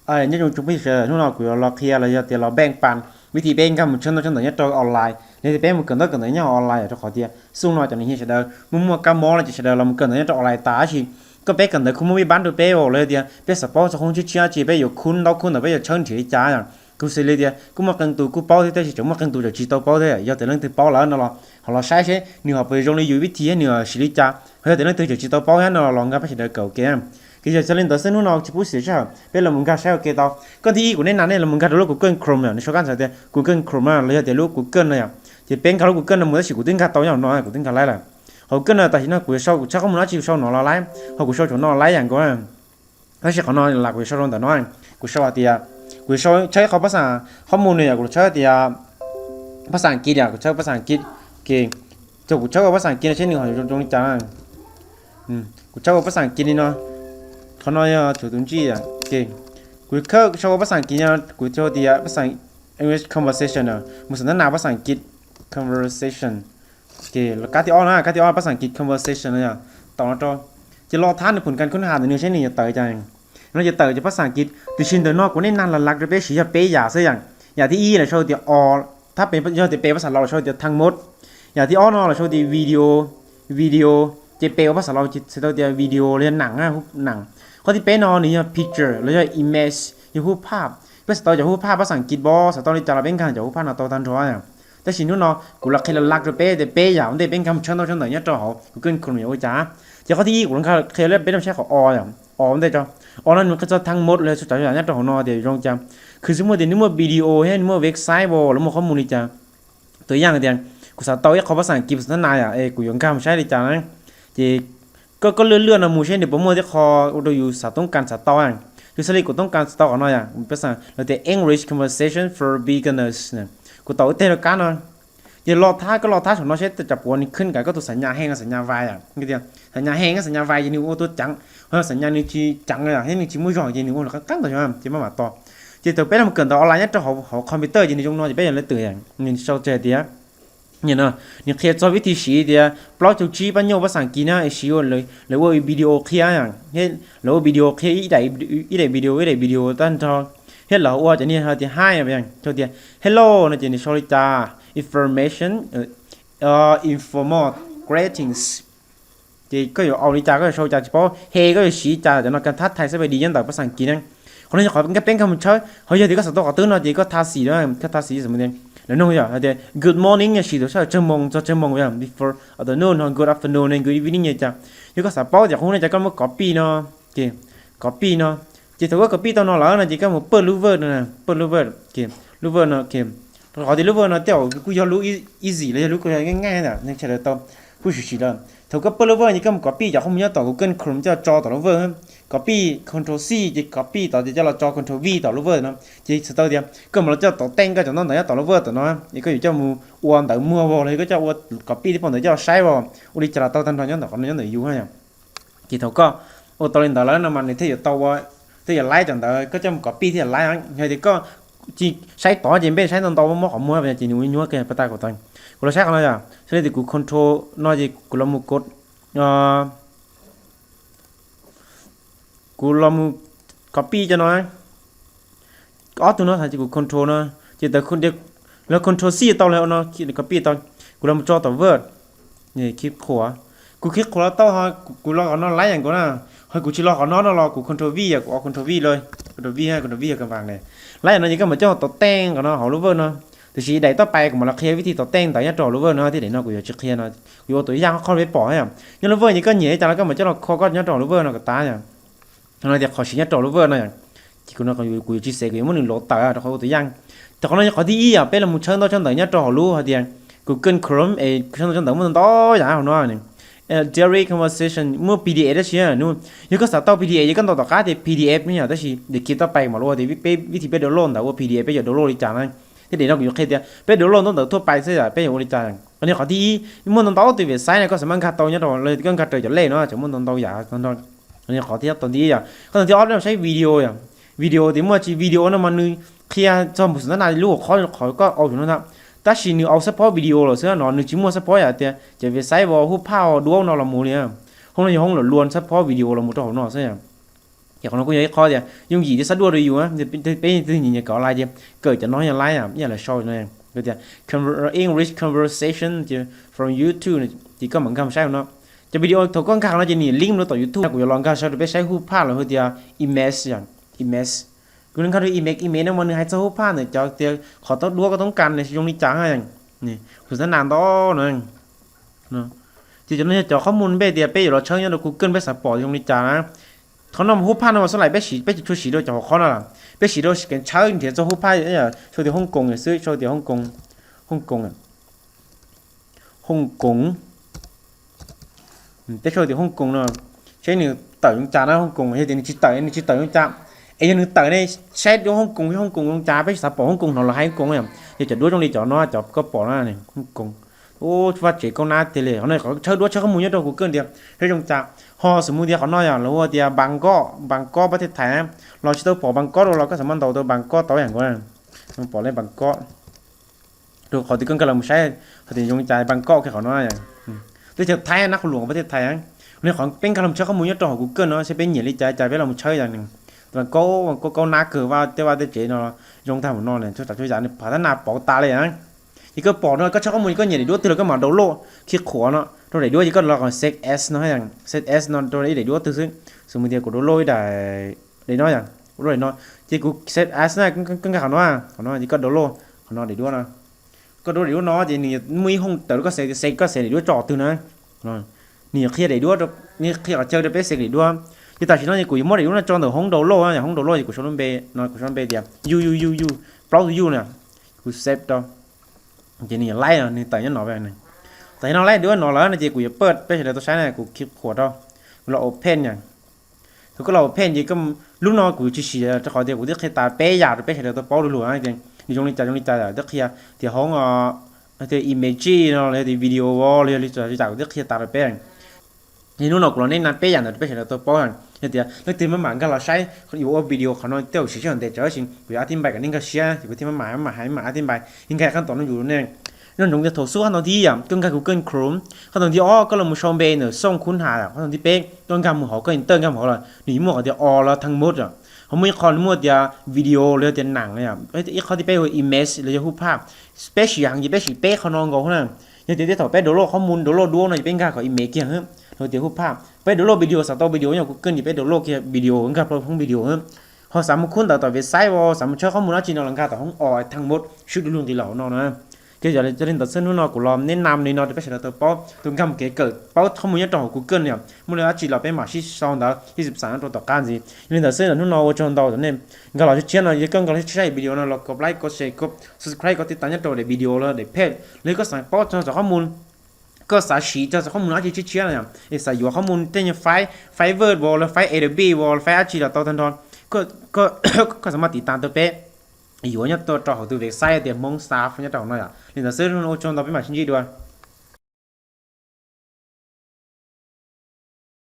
Nyob zoo tsoom phooj ywg sawv daws, hnub no kuv yuav los qhia los yog tias los npeej pas vib thib peb nkag mus tshawb ntaub tshawb ntawv nyob rau online, los yog tias peb mus kawm ntaub kawm ntawv nyob hauv online yom. Rau qhov tias xub no cov neeg sawv daws muaj muaj kab mob no ces sawv daws los mus kawm ntawv nyob rau online tas, tab sis koj peb kawm ntawv kuj muaj vij pab rau peb os, los yog tias peb xav paub txog qhov cwj cwj tsi peb yuav khub ntaub khub ntawv peb yuav tshawb nrhiav li cas yom. Kuv xws li tias kuj muaj qee tus kuj paub thiab, tab sis tseem muaj qee tus tseem tsis tau paub thiab. Yog tias leej twg paub lawm no los ho los saib seb nws ho puas zoo li yus vib thib thiab nws siv li cas. Ho yog tias leej twg tseem tsis tau paub thiab no los nkag peb sawv daws kawm ua ke. Ces yog li ntawd xwb, hnub no tsis pub xiam sij hawm, peb los mus nkag saib ua ke tau. Qhov thib ib kuv nej nas nej los mus nkag rau lub Google Chrome yom, nws sau kab ntxhais tias Google Chrome los yog tias lub Google no yom. Ces peb nkag lub Google no mus, tab sis kuv twb nkag tau nyob no, kuv twb nkag laib lawm. Hauv Google no tam sim no kuv yuav sau, kuv tshawb qhov mus no tab sis kuv sau no los laib, ho kuv sau saum no laib yam nkaus. Tab sis qhov no las kuv yuav sau rau ntawm no, kuv sau hais tias, kuv yuav sau tshawb ib qho pab xas, qhov mus no yom, kuv los tshawb tias pab xas Askiv yom, kuv tshawb pab xas Askiv. Ces kuv tshawb ua pab xas Askiv no seb nws ho zoo zoo li cas. Kuv tshawb ua pab xas Askiv li no, qhov no yog txhua tus ntsij yom. Kuv yuav sau ua pab xas Askiv no, kuv tshawb tias pab xas English conversation, mus xav tab nas pab xas Askiv conversation. Ces kab thib ob na, kab thib ob pab xas Askiv conversation no yom, tau no rau. Ces los thab nws phum kas khub has ntawm nws seb nws yuav tawm cas. No ces tawm ces pab xas Askiv, tiam sis ntawm no kuv nej nas las las rau peb siv yog peb yam xwb yom. Yam thib ib lawv sau tias o, thab yog tias peb pab xas Laus lawv sau tias thaj mos. Yam thib ob no lawv sau tias video, video, ces peb ua pab xas Laus ces txhais tau tias video los yog nam, nam. Qhov thib peb no nws yog picture los yog image, yog hub phaj. Peb xav tau cov hub phaj pab xas Askiv pab, xav tau li cas los peb nkag cov hub phaj no tau tag nrho. Tab sis hnub no kuv los qhia las las rau peb tias peb yam ua ntej peb nkag mus tshawb ntaub tshawb ntawv nyob rau hauv Google Chrome yuav ua cas. Ces qhov thib ib kuv los qhia peb saib qhov o, o ua ntej tso. O no nws qhia txog thaj mos los yog txhua tsav yam nyob rau hauv no tias zoo cas. Khwv xwb muaj tias nws muaj video thiab nws muaj website los muaj qhov mus li cas. Tus yam tias kuv xav tau ib qho pab xas Askiv xav tab nas yom, es kuv yuav nkag mus saib li cas na. Ces koj, koj lwaj lwaj no mus seb nws puas muaj tib qho ua rau yus xav toob kas xav tau. Yus xav li kuv toob kas xav tau qhov no yom, pab xas lawv tias English conversation for beginners. Kuv tau ib teg rau kab no. Ces los thab, koj los thab saum no seb tsam puas nws khwb kas koj tus xas nyas heev los xas nyas vais yom. Xas nyas heev xas nyas vais ces nws ua tuaj ceev, ho xas nyas nws tsis ceev yom, thiab nws tsis muaj zog ces nws ua los qab qab ntawd ces maj mam tos. Ces thaum peb los kawm ntawv online nyob rau hauv computer ces nws zoo no ces peb yuav lawv twm yom, nws sau tseg tias, no, nws qhia txog vib thib siv tias plaub caug tsib pab nyuj pab xas Askiv na, siv lawv ua video qhia, lawv ua video qhia ib daim video ib daim video tag nrho, thiab lawv ua cov niag hais tias hi, tias hello no ces nws sau li cas, information, informal greetings. Ces koj yuav ua li cas, koj yuav sau cas tsis paub, he koj yuav siv cas, cov no kag thab thais xab pais dis nyob ntawm pab xas Askiv na. Qhov no yog qhov nkag peb nkag mus tshawb, ho yog tias koj xav tau qhov twg no ces koj thab xis, koj thab xis, lawv nug yog tias good morning yog siv thaum sawv daws tsawg moos txog tsawg moos yom, before afternoon, ho good afternoon, good evening yog cas. Yog koj xav paub tias qhov no cas koj muab copy no, ces copy no. Ces thaum koj copy tau no lawm no ces koj mus paj lub Word no, paj lub Word, lub Word no, rau qhov tias lub Word no tej zaum kuj yog lub easy los yog lub kuj yog nyaij nyaij ntawm neeg sawv daws tau kuj sim sim lawm. Thaum koj paj lub Word ces koj mus copy cov qhov mus nyob tom Google Chrome coj tso tom lub Word, copy control C ces copy tod ces coj los tso control V tom lub Word no. Ces txhais tau tias koj mus los coj tom tej koj cov ntaub ntawv nyob tom lub Word tom no, es koj yuav coj mus ua ntawv muag vos los yog koj coj ua copy tej phau ntawv coj saib vos, ua li cas los tau tag nrho nyob ntawm qhov no nyob ntawm yus yom. Ces thaum koj ua tau li ntawd lawm no mas nws thiaj yuav tau ua, thiaj yuav laib cov ntawd koj coj mus copy thiaj yuav laib. Yog tias koj tsis saib tod ces npej saib ntau ntau mob qhov muag ces nws ua nyuaj kawg pab tag kuv tau. Kuv los saib qhov no yom, xws li tias kuv control no ces kuv los mus kod, kuv los mus copy cov no, ob tug no ces kuv control no, ces tawm lawv control C tau lawm no, copy tau, kuv los mus tso tom Word, khib qhuav, kuv khib qhuav los tau ho, kuv los qhov no laib yam nkaus na, ho kuv tsis los qhov no no los kuv control V yom, kuv ua control V lawm, control V, control V yog kam vam ne. Laib yam no ces koj mam coj tom tej qhov no hauv lub Word no, tiam sis daim toj pais kuv mam los qhia vib thib tom tej ntawd nyob rau hauv lub Word no thiab, daim no kuv yuav tsis qhia no, kuv yuav ua tus yaj qhov peb pom yom. Nyob lub Word ces koj nyiam li cas los koj mam coj los kho koj nyob rau hauv lub Word no kom tas yom. Qhov no tias qhov siv nyob rau lub Word no yom. Ces kuv no kuv yuav tsis xav, kuv yuav muab nws lov tawm rau qhov ua tus yaj. Ces qhov no yog qhov thib ib yom, peb los mus tshawb ntaub tshawb ntawv nyob rau hauv lub hais tias Google Chrome es tshawb ntaub tshawb ntawv muaj ntau yam hauv no. Direct conversation muaj P D F tab sis, yog koj xav tau P D F ces koj ntaus tom qab tias P D F ne yom, tab sis daim khib toj pais mam los ua tias peb vib thib peb download ntawv ua P D F peb yuav download li cas na. Thiab daim no kuv yuav qhia tias peb download ntaub ntawv thuaj pais xwb yom, peb yuav ua li cas. Qhov no yog qhov thib ib, muaj ntau ntau tus website na koj xav mas nkag tau nyob rau, koj nkag raws cov lej no tseem muaj ntau ntau yam tag nrho. Qhov no yog qhov thib ib, tau thib ib yom. Qhov thib ob peb los saib video yom. Video tias muaj tsis video no mas nws qhia txog mus xwm tab na lub qhov, qhov koj au no ntag. Tab sis nws au support video los xwb no, nws tsis muaj support yam tias cov website vos hub phaj duab no los mus li. Hoob no yog hoob lawm luag support video los mus rau hauv no xwb yom. Ces qhov no kuj yog ib qho tias yooj yim thiab xab duaj rau yus. Peb twg nyiam nyiam kawm online ces kawm cov no yog laiv ib yam li sau no tias English conversation from YouTube ces koj mam nkag mus saib no. Cov video thaum koj nkag no ces nws link mus rau tom YouTube, kuv yuav los nkag saib rau peb saib hub phaj los hu tias image, image. Kuv nkag rau image, image no mas nws hais txog hub phaj ntawm cov tias qhov tau duab koj toob kas zoo li cas. Kuv xav nas ntau no. Ces cov no yog cov qhob mus npe tias peb yuav los tshawb nyob rau Google peb xav pom zoo li cas na. Qhov no mas hub phaj no mas xab lais peb tsis tshua siv rau cov hauv qhov no lawm, peb siv rau kev tshawb nrhiav txog hub phaj, sau tias Hong Kong xwb, sau tias Hong Kong, Hong Kong, Hong Kong. Peb sau tias Hong Kong no, saib nws tawm zoo cas na, Hong Kong. Yog tias nws tsis tawm, nws tsis tawm zoo cas. Es yog nws tawm ne, saib duab Hong Kong, Hong Kong zoo cas, peb xav pom Hong Kong no los hais Hong Kong. Yog cov duab zoo li cov no cov koj pom na, Hong Kong. Vaj tsev kaub nab tiag li. Qhov no tshawb duab tshawb qhob mus nyob rau Google tias saib zoo cas. Ho xws mus tias qhov no yog lawv hu tias Bangkok, Bangkod, Bangkod Thais, los tsis tau pom Bangkod rau los koj xav muab ntaus tau Bangkod tau yam nkaus. Pom li Bangkod rau qhov tias koj nkag los mus saib hais tias zoo li cas Bangkod kiag qhov no. Teb chaws Thaib, nab qhuv luam Bangkod Thais. Li qhov peb nkag los tshawb qhob mus nyob rau hauv Google no saib peb nyiam li cas cas peb los mus tshawb yam nws. Bangkod, Bangkod kaub nab kawg, vaj tej vaj tej tsev no zoo tag mus no, txhua tsav txhua yam nws phav tab nas pauv tas li. Ces koj pom no koj tshawb qhob mus koj nyiam daim duab twg los koj mam download khi qhuav no rau daim duab ces koj los qhov save as no, save as no rau ib daim duab twg xwb. Xws mus tias kuv download ib daim, daim no yom, kuv download daim no, ces kuv save as na, koj nkag qhov no, qhov no ces koj download qhov no daim duab no. Koj download daim duab no ces nws muaj ib hooj tawm rau koj save, save koj save daim duab tso twg na. Nws yuav qhia daim duab, nws qhia qhov chaw rau peb save daim duab. Ces tam sim no ces kuv yuav muab daim duab no tso ntawm hoob download, hoob download ces kuv sau lub npe no, kuv sau lub npe tias yu yu yu yu, plaub yu na, kuv save rau. Ces nws yuav laib no, nws tawm nyob no. Tam sim no laib duab no lawm no ces kuv yuav paj peb sawv daws tau saib na, kuv khi qhuav rau, kuv los open na. Thaum koj los open ces lub no kuv tsis siv rau qhov tias kuv twb qhia tas peb yam rau peb sawv daws tau paub dua lug tias nws zoo li cas zoo li cas, twb qhia tias hoob, tias image no los yog tias video los yog li cas kuv twb qhia tas rau peb. Ces hnub no kuv los nej na peb yam ntawd rau peb sawv daws tau paub. Yog tias leej twg maj mam nkag los saib yuav ua video qhov no tej zaum siv sij hawm ntev tsawv, tab sis kuv yuav ab thib npai kom nej nkag siab, ces kuv thiaj maj mam maj mam hais maj mam ab thib npai, nkag qhab tom no yus ne. Nco ntsoov tias thaum xub qhab thib ib yom koj nkag Google Chrome, qhab thib ob koj los mus sau npe ntawm xooj khub has, qhab thib peb koj nkag mus hauv koj enter nkag mus hauv lawm nws yuav muaj qhov tias o los thaj mos, ho muaj ib qho nws muaj tias video los yog tias nam, ib qho thib peb hu image los yog hub phaj. Peb siv heev ces peb siv peb qho no nkaus na. Yog tias tej thaum peb download qhob mus download duab no ces peb nkag kom image kiag, los tias hub phaj. Peb download video xav tau video nyob Google ces peb download kiag video nkag plaub hoob video. Ho xav mus khub ntawv tom website as, xav mus tshawb qhob mus dab tsi no los nkag tom hoob o thaj mos swb du lug nqis los hauv no na. Ces yog li ntawd xwb hnub no kuv los nej nam li no rau peb sawv daws tau paub tus nkag mus kev kawm paub qhob mus nyob rau hauv Google no. Muaj li dab tsi los peb mam sib sau ntawd ib xwm xam nyob rau tom qab ntxiv. Yog li ntawd xwb hnub no ua tsaug ntau rau nej nkag los tshiab no, yog koj nkag los tshiab saib video no los kov like, kov share, kov subscribe, kov tiv tas nyob rau daim video los daim page los yog koj xav paub txog txog qhob mus, koj xav siv txog txog qhob mus dab tsi tshiab tshiab no, es xav yuav qhob mus tej nyuag file, file Word as, file Adobe as, file dab tsi los tau tag nrho, koj xav mas tiv tas tau peb yuav nyob rau hauv tus website tias Hmoob Staff nyob rau hauv no yom. Li ntawd xwb hnub no ua tsaug ntau peb mam sib ntsib dua.